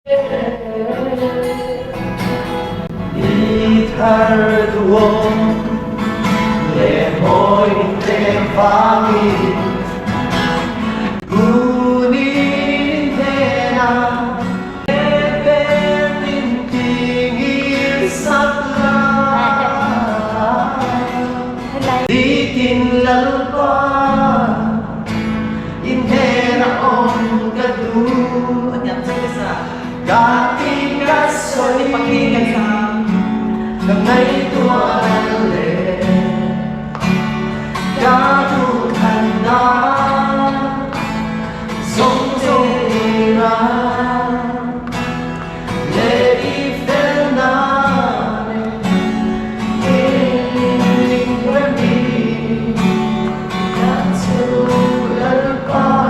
Ni thar duhawm leh mawi te vangin Kunin hnenah Betin tingil sak la. Nitin Lalpa in hnenah awm ka duh. Ka ti ka sawi ka ngaihtuah le ka duhthlannak zawng zawng ira le i felnak in remi ka cu Lalpa.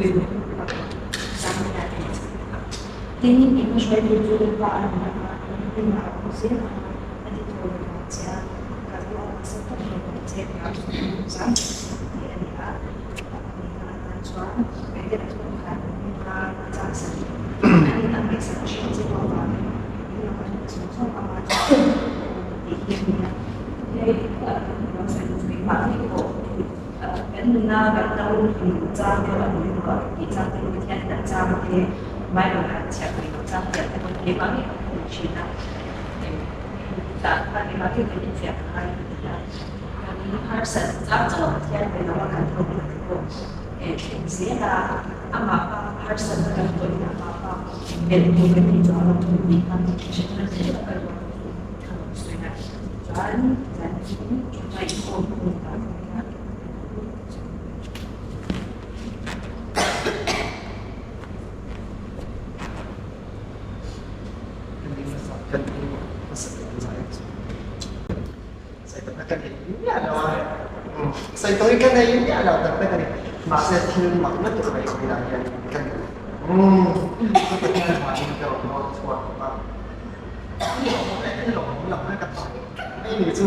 Tin, i hmahruaitu chu Lalpa a ni a, in hnenah a awm zel ang a, a ti thaw lo vang che a, a kal pawh a kalsan tawp lo vang che tia a sawi ang zan tih a ni a. A pahnihna atan chuan Petera chuan khan hming a chang sak a, a ngaihsak thin che pawh avangin in laka hlawh zawng zawng ama chuan a awm tih hi a ni a. Hei a lo sawi chu keimah ngei pawh Kan nuna kan lo chang deuh a ni emaw tih chang te Pathian in a chang te Bible han chhiar thei lo chang te pawh keimah ngei kan hmu thin a, tah khan keimah ngei kan infiah ka ngai ka ti a, kan harsat chang chauh a Pathian ve lo a kan thawk na te pawh thleng zel a, amah bak harsatna kan tawhin amah bak belh tur kan nei chuang lo thung tih kha hre thar zel a ka ruat ka rawn sawi a, chuan zan tin ngaihawm hun ah Saitawi ka nei miah lo tak tak a ni. Mahse thil mak lutuk mai awmah hian ka ni. Pathian vangin ka rawn rawn chhuak tawp a. Hei ni chu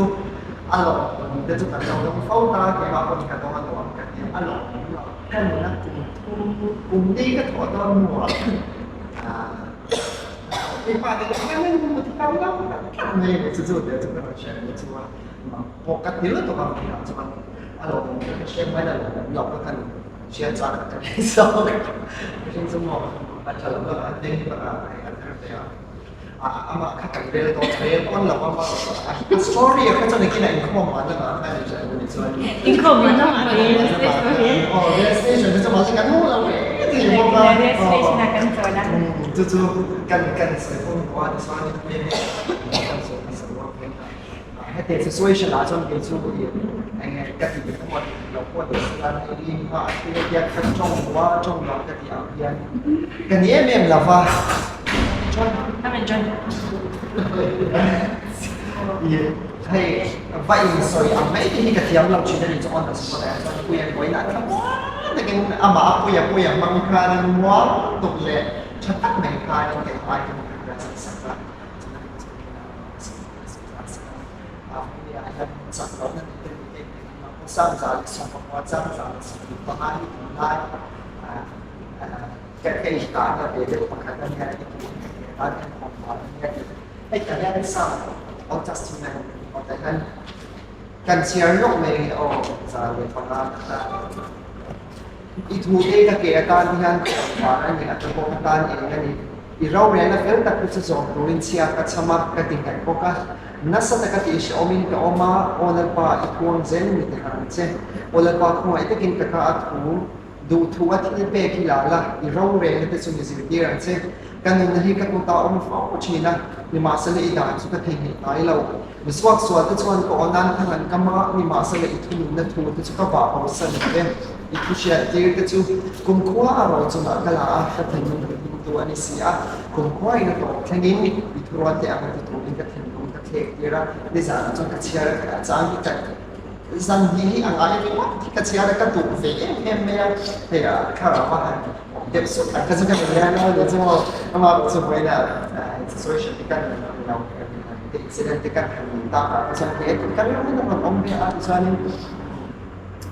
a lawmawm te chu kan lo dawng fo ta, keimah pawhin ka dawng a nuam ka ti a, a lawmawm lo. Ka nuna kum thum kum li ka thawh dawn hnuah keimah te chu kan inhmu thiam lo tak tak mai a ni chu chu te chu ka rawn hriat ni chu a pawh ka ti lutuk ang tihah chuan a lawmawm te ka hriat mai a lawmawm lo ka kan hriat chak a ka ni zawk. Mihring chu maw a tha lo lakah a ding takah a her ve a. Amah kha kan rel tawh rel pawn lo a a story a kha chuan engtin a inkhawm man lamah khan in hriat ni chuan Inkhawm man lamah rail station aw rail station chu mahse kan hmu lo reng thei bawk a Rail station ah kan chawl a chu chu kan kan sawi pawh ni a tichuan kan sawi hmasa rual phei kha Hetiang situation ah chuan kei chu eng nge ka tih emaw tih lo pawh ni se la hei hi a thil hian ka tawng lo a tawng lo ka tih ang hian ka ni em em lo va chuan hei va insawi ang mai te hi ka thiam lo thin a ni chu on the spot ah chuan puia vawiin ah thlamuan takin amah a puia puia hmang khanin muang tuk leh tha tak mai khanin keimah hian ka present sak a. Kan chhiar lawk mai hi aw 105 kha i thu te ka ke atan hian var a ni a ta bawk atan eng a ni. I rorelna fel tak te chu zawm turin chhia ka chham a, ka ti nghet bawk a. Nasa taka tih hrehawmin ka awm a, Aw Lalpa, i thuang zel mi ti harh ang che. Aw Lalpa, khawngaih takin ka ka a thu, duh thu a thil pek hi la la, i rorelna te chu mi zirtir ang che. Ka nunna hi ka kut ah awm fo thin a, nimahsela i dan chu ka theihnghilh ngai lo. Mi suaksual te chuan ka aw nan thang an kam a, nimahsela i thununna thu te chu ka vah bosan lo e. I thu hriattir te chu kumkhua a ro chungah ka la a, ka thinlung ka himtu a ni si a, kumkhua in a tawp thlengin i thurual te ang ti turin ka thinlung ka thlek tir a, nizanah chuan ka chhiar a chang hi ka zan hnih hi a ngai ringawt hi ka chhiar a, ka duh ve em em mai a, hei a thlarau a han awm deuh sut ang kha chu ka ni hian a ni chu maw amah chu vawiinah situation te kan lo incident te kan han nei tak ah te chuan he kan rilru in a rawn awm ve a tichuanin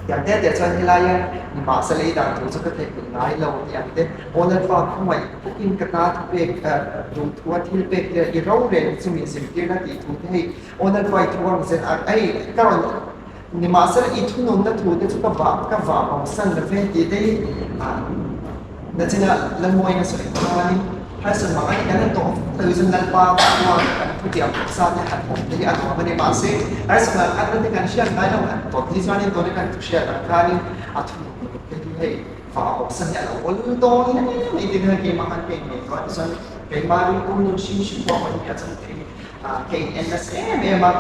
Tiang te te chuan helaia nimahse lei dan tur chu ka theihpui ngai lo tih ang te, Aw Lalpa khawngaih takin ka ta thupek duh thu a thil pek te i rorel hi chu min zirtirna tih thu te hei Aw Lalpa i thu ang zen a hei ka rawn nimahse i thununna thu te chu ka vah ka vah bosan lo ve tih te hi Nachina Lalmawiin a sawi khanin Harrison Manga hi kan han tawh fo lo chuan Lalpa chuan kan thutiam sa te han awm te hi a nuam a ni. Mahse Harrison ang khan te kan hriat ngai lo han tawt hi chuanin tuna kan thuhriat ang khanin a thunun te hi hei va awmsan hi a lo awl dawn hle mai tin khan keimah khan ka inngaihtuah a tichuan keimah ringtu nun hrim hrim pawh hawi hi a chang thei ka in en nasa em em a,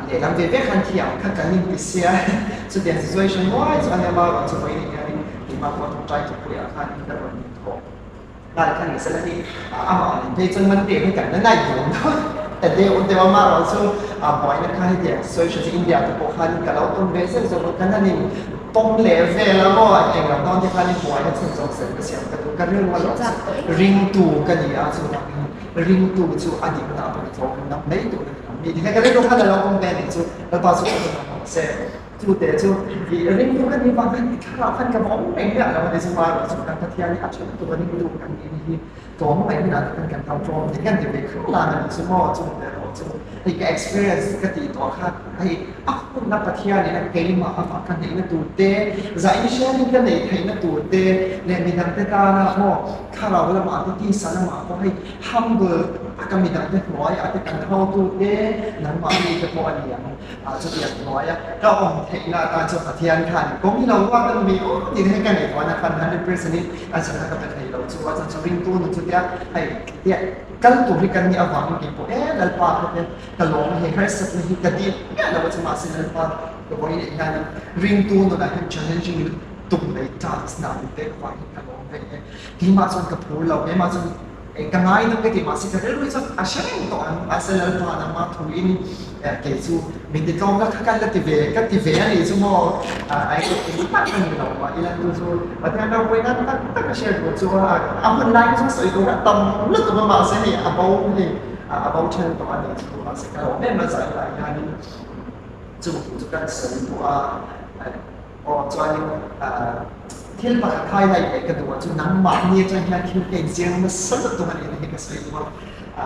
lehlam ve ve khan thiam kha kan inti sia chutiang situation mawi chu a nia marawh chu vawiin hianin keimah pawh tawngtai thupui ah khan ka rawn inthawh nghal kha ni sela hi amah nen phei chuan man pek hi kan la naih dawn dawn ta deuh deuh a marawh chu buaina kha hetiang sawi hre chu India te pawh khan ka lo tawn ve zeuh zeuh a kan han in. pawm leh vel a maw eng lo dawn te khan i buaina chhun zawk zel ka siam ka duh ka rilru a lo chu ringtu ka ni a chuvangin ringtu chu a dikna a pawh tlawm ngam mai tur a ni lo mi tikhan ka rilru khan a lo awm ve a nih chu Lalpa chu ka awm ang se chu te chu i ringtu ka nih vang khan i thlarau khan ka va awm reng miah lo a ni chu marawh chu kan Pathian hi a tha lutuk a ringtu kan nih hi Tlawm mai hunah te khan kan lo tlawm thei kan ti ve kher lan a nih chu maw chung te erawh chu hei ka experience ka tih tawh kha hei a hunna Pathianin a keimah avang ka neihna tur te zah in sharing ka neih theihna tur te leh midang te tana maw thlarau lamah te tisa lamah pawh hei humble taka midang te hnuaiah te kan hotu te nangmahni te pawh a ni ang. Chutiang hnuaia ka awm theihna atan chuan Pathian khan kawng hi lo ruat a ni aw tih hi ka neih huan a khan 100% in a chhan a ka pe thei lo chu a chan chu ringtu nun chutia hei tia kal tur hi kan nih avangin kei pawh e Lalpa kha te ka lawm a hei harsatna hi ka dil miah lo a chu mahse Lalpa ka vawi leh hianin ringtu nunah hian challenging lutuk mai task na min pek avangin ka lawm ve e keimah chuan ka phur lo keimah chuan Ka ngai deuh ka ti mahse ka rilru hi chuan a hre reng tawh ang mahse Lalpa nangmah thuin kei chu min ti tlawm la kha ka la ti ve ka ti ve a nih chu maw ai ka ti tak a ni lo mah ila chu chu Pathian ropui nan tak tak a share tur chu a hun lai chu sawi tur a tam lutuk a mahse hei a bo hei a bo then tawh a nih chu mahse ka lo em a zai lai hianin chung thu chu kan sawi duh a. Aw chuanin thil pakhat highlight leh ka duh ah chu nangmahni atang hian thil ka inzir nasa lutuk a nih na hi ka sawi duh a,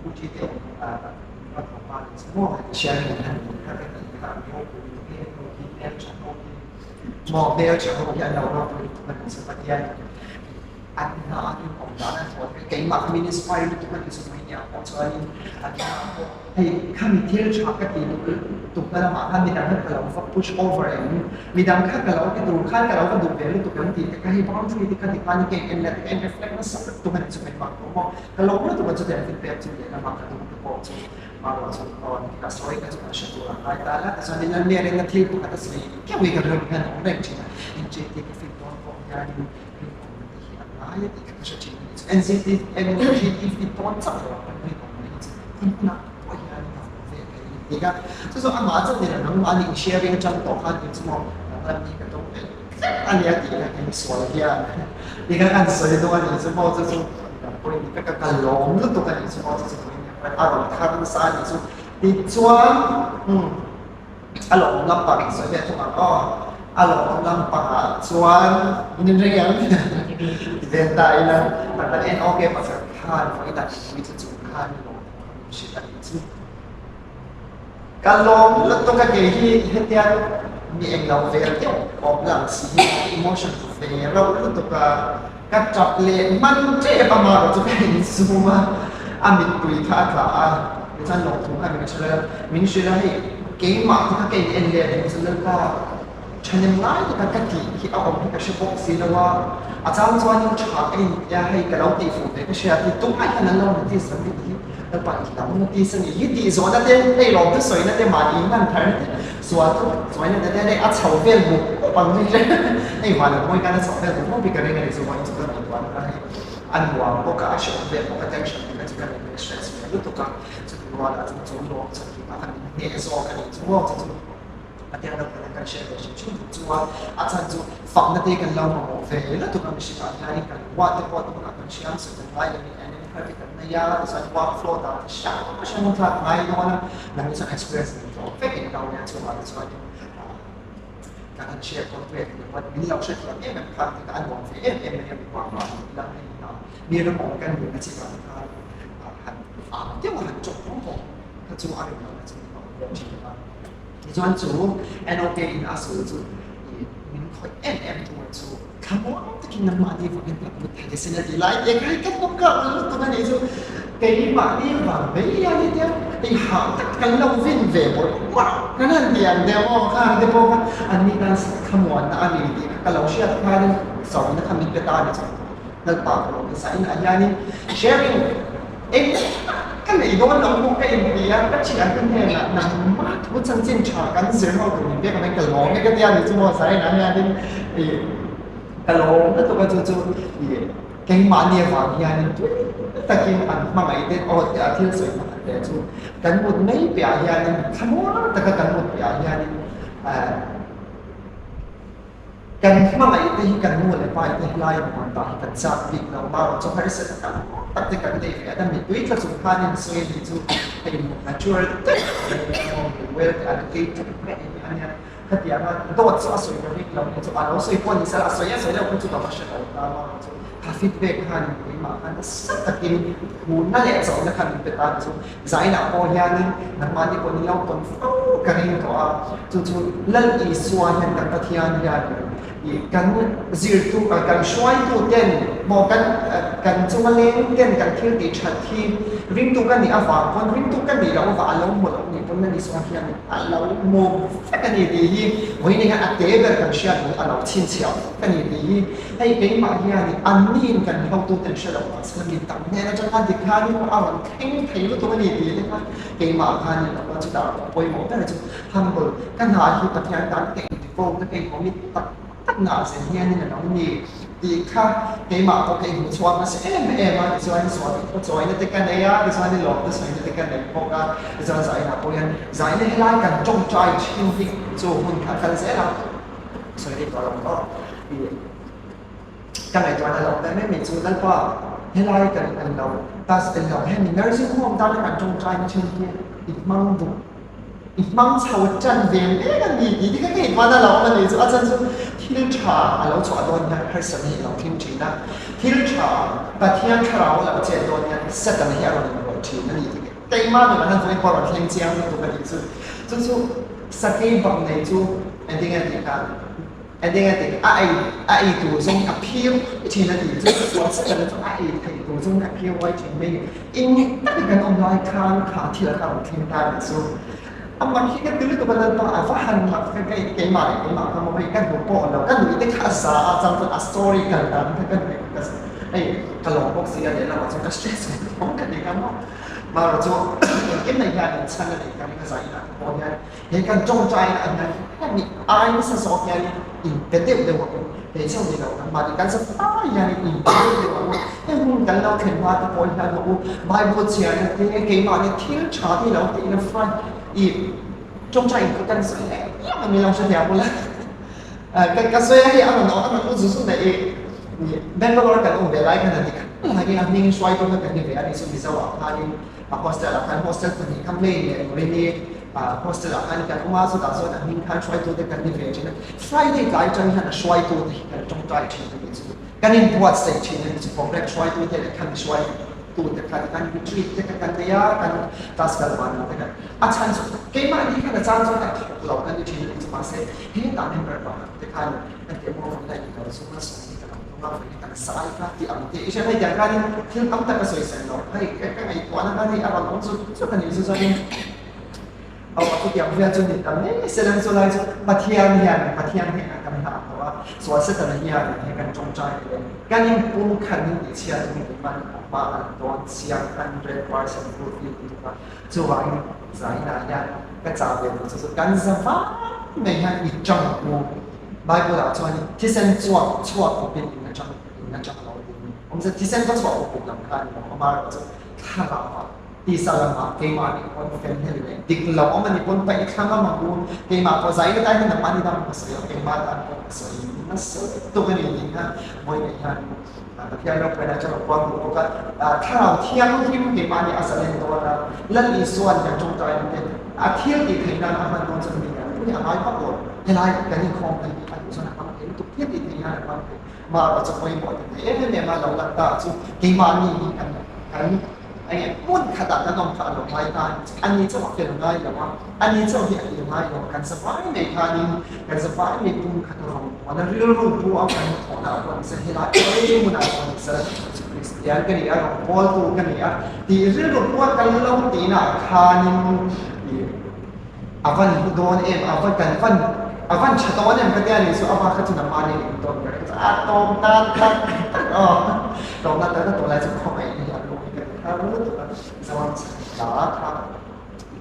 U Tite awm ka thawk pa nih chu maw heti sharing in han nih kha ka tih kha an ropui lutuk em ho hi hmeltha ho hi maw hmeltha ho hi an lo ropui lutuk a nih chu Pathian an hna a rinawm dan a thawn hi keimah kha min inspire lutuk a nih chu mai nia pawh chuanin an hna pawh hei khami thil tha ka ti lutuk na lamah khan midang kha ka lo va push over em midang kha ka lo ti tur khan ka lo va duh ve lutuk em tih te kha hei boundary te kha ti khan ka in en let ka in reflect nasa lutuk a ni chu keimah pawh maw ka lawm lutuk a chutiang thil pek chu lehlamah ka duh te pawh chu marawh chu aw ka sawi ka chu ka hre tur a ngai ta la tichuan in lalmi a rinna thil pakhat a sawi keuh hi ka rilru hian a awm reng thin a inchei te ka fit dawn pawh hianin rinawmna te hi a ngai a tih kha ka hre thin a ni chu. NZT NGT tawn chauh lo kan rinawmna hi chu hun hunah pawh hian a awm ve thei a ni tih kha chu chu amah chuan ni lo nangmah nih sharing atang tawh khan eng chu maw danglam hi ka dawng ve tlat a nia tih kha kei sual hian ti kha kan sawi dawn a nih chu maw chu chu dang pawhin ni ka ka lawm lutuk a nih chu maw chu chu a rawn thar nasa a nih chu tichuan umm A lawmawm lampang sawi leh thung ang aw. A lawmawm lampangah chuan min inring em? Ti vel ta ila, kan la en awk em pasal khan vawiin ah mipui chu chung khan lawm thawk a min hrilh a nih chu. Ka lawm lutuk a kei hi hetiang mi englo vel deuh awm lang si hi emotion ve reuh lutuk a, ka tap leh man tep a marawh chu ka insum a, a mittui kha a tla a, tichuan lawmthu kha min hrilh a, min hrilh a hei keimah te kha ka in en leh reng chu Lalpa thahnem ngai taka ka tih hi a awm hi ka hre bawk si lo a, a chang chuanin tha ka in tia hei ka lo tih fuh ve ka hria tih tumah hian an lo notice lo tih hi Lalpa i lo notice a nih hi tih zawhna te hei lawmthu sawina te mahni hman tharna te Sual chu chuaina te te a chho vel buk buk ang hi hle hei van ang mawi khan a chho vel buk buk hi ka ring a ni chu vawiin chu ka ngaihtuah na kha hei a nuam bawk a a hreawm vel bawk a tension te kha chu ka nei stress ve lutuk a chumi rualah chuan chu lawm chhan hi a kan hneh zawk a ni chu maw chu chu Pathian ram kan kan hriat ve hrim hrim bawk chu a a chhan chu fakna te kan lo mamawh ve lutuk a mihringah hianin kan huat te pawh tunah kan hria ang sawi kan ngai lo in en thar te kan nei a tichuan work flow dan te hrang hrang thlak ngai dawn a Nang chuan experience nei tawh vek in lo nia chungah te chuanin ka han share tawn ve thei lo a, min lo hrethiam em em khan tikah a nuam ve em em mai a mipa mah ni ila hei mi ram awm kan nihna chinah te khan han ang deuh a han chawp pawng pawng kha chu a rem lohna chu a awm deuh thin a. Tichuan chu NOK in a sawi chu i min khawih em em tur chu thlamuang takin nangmahni vangin ka kut thei asin a ti lai te kha hei ka hnawk kah ang lutuk a nih chu keimahni vang mai a ni tia hei hah tak kan lo vin ve mawlh mawlh kan han ti ang deuh aw khang te pawh kha anni tan thlamuanna a ni tih kha ka lo hriat khanin sawina kha min pe ta a ni chu Lalpa ka lo nasa inah hianin sharing Eng ka neih dawn lo pawh ka inti a, ka thian te hnenah nangmah thu chanchin tha kan zir ho tur min pek ang hian ka lawm e ka tia ni chu maw Zaina hianin ih ka lawm lutuk a chu chu ih keimahni avang hianin tui takin an hmangaih te aw a thil sawi hmangaih te chu kan mut mai piahah hianin thlamuang taka kan mut piahah hianin eh. Kan hmangaih te hi kan nu leh pa te helai hmuan dah hi kan chak bik lo. Marawh chu harsa tam tak te kan nei ve a, mittui tla chung khan in sawi a nih chu hei mature deuh well educated mai a nia. Khatianga dawt chu a sawi ta bik lo nih chu a lo sawi pawh ni sela a sawi a sawi loh kha chu ka va hre lo ta marawh chu kha feedback khan keimah khan nasa takin phurna leh chauhna kha min pe ta chu Zainah pawh hianin nangmahni pawh ni lo tawn fo ka ring tawh a, chu chu Lal Isua hian kan Pathian hian ih kan zirtu kan hruaitu ten maw kan kan chunga leng ten kan thil tih that hi ringtu ka nih avang pawn ringtu ka nih loh avang a lo hmu loh nih pawn Lal Isua hian a lo hmu vek a ni tih hi vawiin hian a te ber kan hriat duh a lo chhinchhiah vek a ni tih hi hei keimah hianin anniin kan hotu ten hre loh mahse mi tam hnen atang khan tikhanin a rawn Eng thei lutuk a ni tih te kha keimah khan in lo chutah pawimawh ber chu humble ka hna hi Pathian tan ka indevote na ka incommit tak tak na ah zel hianin a lo ni tih kha keimah pawh ka inhmuchhuak nasa em em a, tichuan sual chawina te ka nei a, tichuan i lawmte sawina te ka nei bawk a, tichuan zainah pawh hian zaina helai kan tawngtai thin hi chu hun kha a kal zel a, sawi rih tawh lo aw tih. Ka ngaihtuahna lo awm em em chu Lalpa helai kan en lo tas en lo hemi nursing home tana kan tawngtai na thin hi i hmang duh i hmang chho tan ve mek a ni tih hi ka ngaihtuahna lo awm a ni chu a chan chu thil tha a lo chhuah dawn hian harsatna hi a lo thleng thin a thil tha Pathian thlarau a lo chet dawn hian Satan hi a rawn inrawlh thin a ni tih keimah nunah hian vawiin pawh a rawn thleng chiang lutuk a nih chu chu chu sakei bang nei chu engtin nge tih kha Eng a ti? A ei a ei tur zawng a phir thin a ti. Chu sual sek a chu a ei theih tur zawng a phir uai thin mai ni. Eng tak kan awm lai khan kha thil kha rawn thleng ta ni chu. A mak hi ka ti lutuk a Lalpa a va han mak ka ka keimah leh keimah kha maw hei ka hnu pawh lo ka nuih te kha a za a chang chuan a story kal dan kha ka nuih ka hei ka lawm bawk si a lehlamah chuan ka stress ve tawp ka ti kha maw. Marawh chu engkim mai hian in chhan a neih ka ring a zainah te pawh hian He kan tawngtaina ah hian hemi ai nasa zawk hian in pe deuh deuh ang u, hei chauh ni lo kan mahni kan zat ai hian in pe deuh deuh ang u, heng hun kan lo thlen hma te pawh hian hawh u, Bible chhiarna te keimahni thil tha te lo tihna fai i tawngtai in kan sawi leh miah ang i lo hre thiam ula ka sawi a hei a rawn a rawn u zu zu daih i Bangalore kan awm ve lai khan a ti kha lai a hming hruaitu kha kan ni ve a ni chu Mizo ah khanin a hostel ah khan hostel pahnih kha May leh Rini Hostel ah khan kan awm a, chutah chuan a hming khan hruaitute kan ni ve thin a. Friday tlai atang hian a hruaitute hi kan tawngtai thin a nih chu. Kan inbuatsaih thin a nih chu. Programme hruaitute leh khan hruaitute khan kan retreat te kha kan nei a, kan class kal vanah te khan. A chhan chu keimahni khan a chang chuan a thawk lo kan ni thin a nih chu. Mahse hetah member pakhat te khan kan tih emaw vawiin a inlo chu hmasawn hi ka lo tum a, vawiin kan sai kha tih ang te. I hria mai tiang khanin thil tam tak a sawisel lo. Hei ka ngaihtuahna khan hei a rawn awm zut zut a nih chu chuanin Aw chutiang vel chu ni ta mai se lang chu lai chu Pathian hian Pathian hi a kan hlah tawh a, sual Setana hian he kan tawngtai te leh kan inpum khan in tihchhiat chu mi hman a hma an dawn chiang 100% fulfill ti tuk a, chuvangin zainah hian ka chah ve duh chu chu kan za vang mai hian i tang u Bible ah chuan thisen chhuak chhuak khawpin in atang in atang lo tiin awmze thisen va chhuah khawp lam kha a ni lo amaherawhchu thlarau ah Tisa lamah keimah nih pawn fel hnel leh dik lo awm a nih pawn paih thlang a mang u, keimah pawh zai na tai hian nangmah ni dang ka sawi lo, keimah tan pawh ka sawi nasa lutuk a ni tih kha vawi neih hian Pathian ropuina atang a puang duh bawk a, Thlarau Thianghlim keimah nih a zalen dawn a, Lal Isua'n kan tawngtai te a thil tih theih nan a hman dawn chuan mi kan pui a ngai vak lo, helai kan inkhawm phei hi a duh chuan a hmang thei lutuk, thil tih theih nan a hmang thei, mahrawh chu pawimawh ti thei em em a lo lang ta chu keimahni hi kan kan Enge hmun khatah kan awm kha a lo ngai ta a ni chauh a fel ngai lo a, a ni chauh hi a ti ngai lo. Kan zavai mai khanin kan zavai mai pum khat a rawn puan a, rilru pu a kan thawhna a rawn se helai hmunah a rawn se Kristian ka ni a, rawn pawltu ka ni a tih rilru pu a kal lo tihnaah khanin ih a van hmu dawn em, a va kan van a van tha dawn em ka tia ni chu ama kha chu nangmah nen in tawn ber kha chu a tawm nan tak tak aw tawm nan tak tak tawh lai chu khawngaih hi a lung hi ka ti thar lutuk a Zoram chhakla kha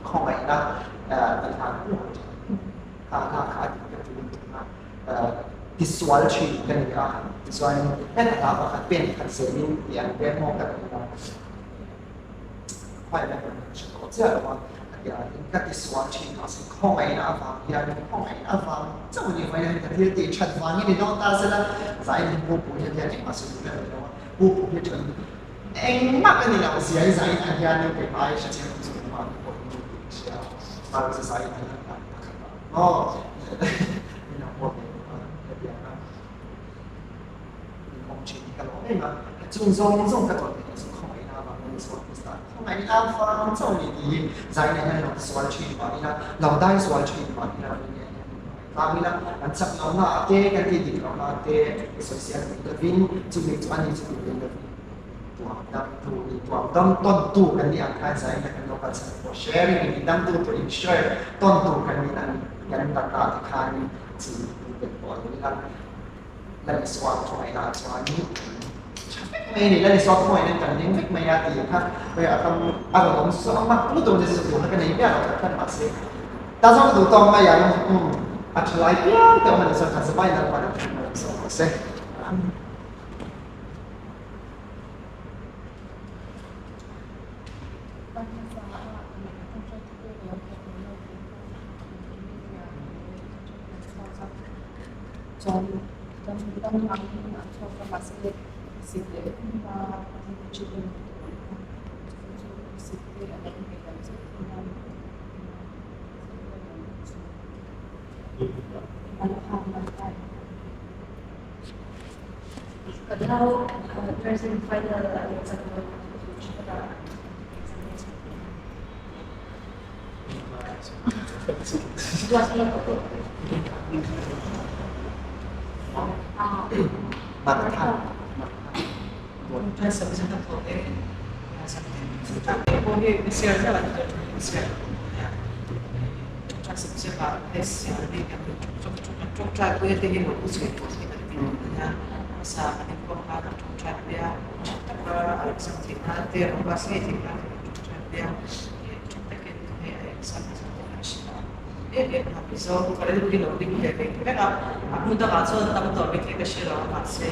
khawngaihna tih hlan kha kha kha a dik ka ti lutuk a tisual thin ka ni a tichuan heta hla pakhat pen khat zelin tih an vel maw ka ti a. Khawiah kan hre tawh chiah lo a. hianin ka tisual thin mahse khawngaihna avang hian khawngaihna avang chauh a nih vawiin hian ka thil tih that vangin ni dawn ta sela zain hi pu pui hian engmah sawi duh em lo a pu pui hi chuan engmah ka ni lo zia hi zain ah hianin keimah ai hre chiang chu engmah ni pawh ni tih ka hria a mahse zain ah hian pakhat ah maw min lo pawh ve bawk a hetiang a Min awm thin hi ka lawm em a, ka chung zawng zawng ka tawn theih chu khawngaihna avangin Isua Krista khawngaihna avang chauh a ni tih hi zaina hian lo sual thin mah ila, lo dai sual thin mah ila rin hian kan inhmangaih tlang ila, kan chak lohna ah te, kan tih dik lohna ah te sawisel duh lovin chumi chu ani chu duh leh lovin tuam dam tu, intuam dam tawn tu kan nih ang khan zaina kan lo kalsan pawh sharing in dam tu tur in share tawn tu kan nih ang kan lakah te khanin chi tel pawh a ni ila. Lal Isua khawngaihna chuan tha vek mai a ni. Lal Isua khawngaihna kan ring vek mai a tih kha hei a tam a rawn awm chu a mak lutuk ni chu duhna ka nei miah lo tak khan mahse ta zawng ka duh tawk mai ang um a tha lai piang te awm a ni chuan kan zavai Lalpan a thlen mai zawk rawh se. Chuan dam dam angin an chhuak a mahse sik leh hma chi chu sik te a lo nei lo zet thung a Ka nau nursing final a leh chak dawn chu tha taka Em em a Mizo ka rilru hi lo ding ve ve vek a, a hmun dangah chuan tam tawh bik hi ka hre lo a mahse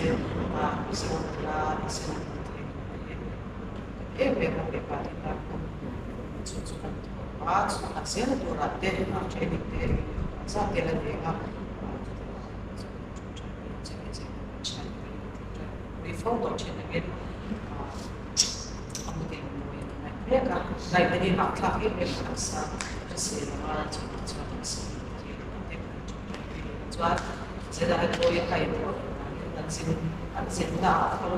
Mizo nula nise la hmu thei tur hi em em a mipa te tan pawh chu chu kan thawk a, chu a zela turah te training te zat te la nei a, pui fo tawh thin angin a hmu thei mawi a ngaih mek a, ngaih te hi hahthlak em em a taksa hrisel a chuan chuan taksa chuan zela he mawi a kai pawh an zin an zin na ah khaw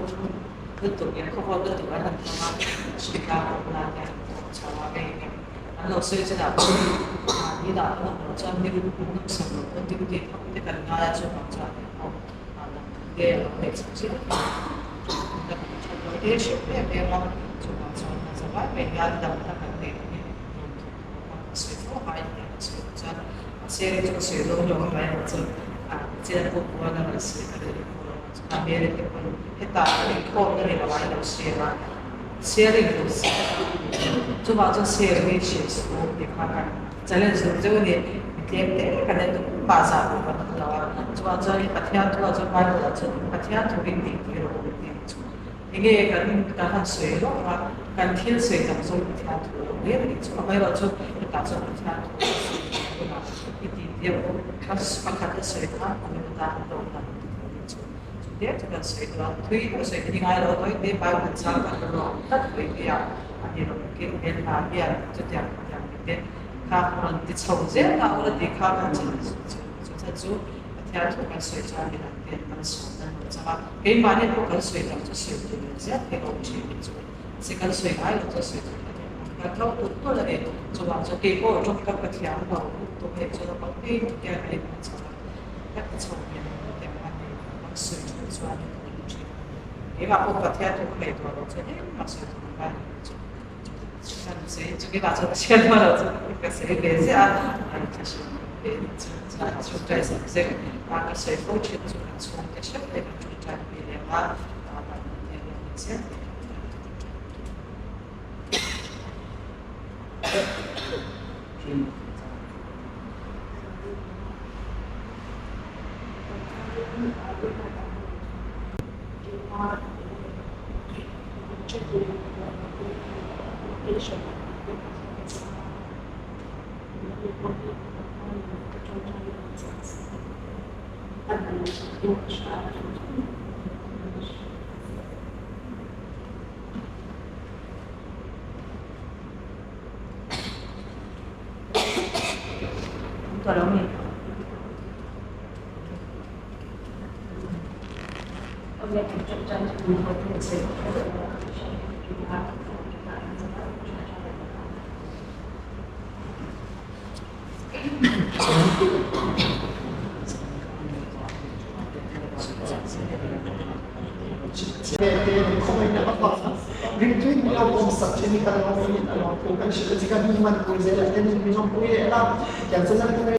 lutuk in khaw vawt lutuk an han hmang a hri a awm na te an thawk chho a hei an lo sawi chinah pawh mahni dah an awm loh chuan mi an awm sak loh pawn duty thap te kan ngai a chuvang chuan hei pawh te a lo neih chho chiah te hrilh em em a chuvang chuan kan zavai mai hian damna kan neih hi sawi fo ngai ni a sawi chuan mahse chu ka sawi dawn lo a mai ang chu a chian pawh puan a rawn sawi ka rilru a hmel te pawn hetah kan inkhawm na ni lo a lo share a sharing lo chuvang chuan share hi hrilh suh tih kha kan challenge duh deuh a ni mi tlem te kan en duh mah zah duh kan awm lo a chuvang chuan Pathian thu ah chuan Bible ah chuan Pathian thu in tih tir a awm tih chu Enge kan kan han sawi lawk a, kan thil sawi tam zawk Pathian thu a lo hle a nih chu. Amaherawh chu hetah chuan Pathian thu a sawi tih hunah i tih tir awm. A pakhat a sawi kha a mi tan a hlawk dan tih a nih chu. Chu te chu kan sawi duh a, thui pawh sawi te hi ngai lo a, tawi te Bible chang kan la lawk tlat mai te a, a ni rawn kil hmel hna hian chutiang chutiang ti te kha rawn ti chho zel ta ula tih kha kan chu chu chu Pathian thu kan sawi chuan midang te an sawm nan lo chang a. Keimahni pawh kan sawi tak chu sawi tur leh ziah theih awm thin hi chu se kan sawi ngai lo chuan sawi tur leh theih awm kan tlo tulh tulh a ni. Chuvang chuan kei pawh tawngkam ka thiam lo tum hei chuan a pang phei tuk hian ka inhmu chho a, ka ti chho ve lo te ang a ni kan sawi thu chuan ka ti thin a. Keimah pawh Pathian thu ka ngaihtuah loh chuan engmah sawi tur ka ngai lo chu kan sawi chu keimah chuan Pathian hma loh chu ka sawi ve ziah a, a inthlahrun ve chu chuan chhungtai zek zek a ka sawi fo thin chu kan chhungte hreuh te kan chhungtai pui leh a, pawh hi ka ṭawngṭai ang che a sin. A hman pawh ka hria a ṭawngṭai